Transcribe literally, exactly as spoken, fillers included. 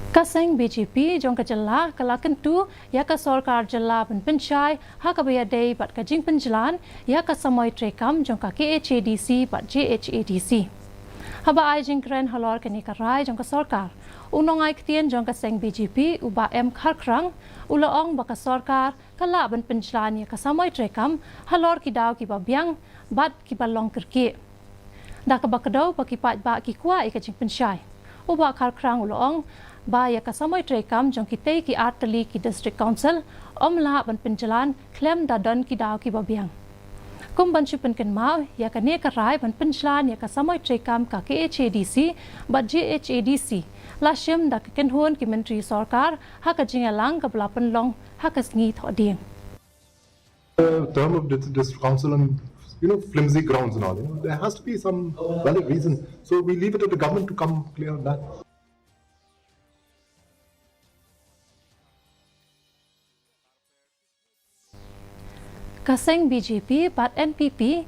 Ka seng B J P jong ka jylla ka la kyntu ïa ka sorkar jylla ban pynshai ha kaba ïadei bad ka jingpynjlan ïa ka samoi treikam jong ka K H A D C bad J H A D C. Haba ai jingkren halor kane ka rai jong ka sorkar, u nongai ktien jong ka seng B J P, u Bah M Kharkhrang, u la ong ba ka sorkar ka lah ban pynjlan ïa ka samoi treikam halor ki daw kiba biang bad kiba long kyrkieh, da kaba kdew ba ki paidbah ki kwah ïa ka jingpynshai. U Bah Kharkhrang u la ong ba ïa ka samoi treikam jong kitei ki artylli ki District Council ym lah ban pynjlan khlem da don ki daw kiba biang. Kum ban shu pynkynmaw ïa kane ka rai ban pynjlan ïa ka samoi treikam ka K H A D C bad J H A D C la shim da ka kynhun ki myntri sorkar ha ka jingïalang kaba la pynlong ha ka sngi Thohdieng. The term of the district council on, you know, flimsy grounds and all. You know, there has to be some valid reason. So we leave it at the government to come clear on that. Ka seng B J P bad N P P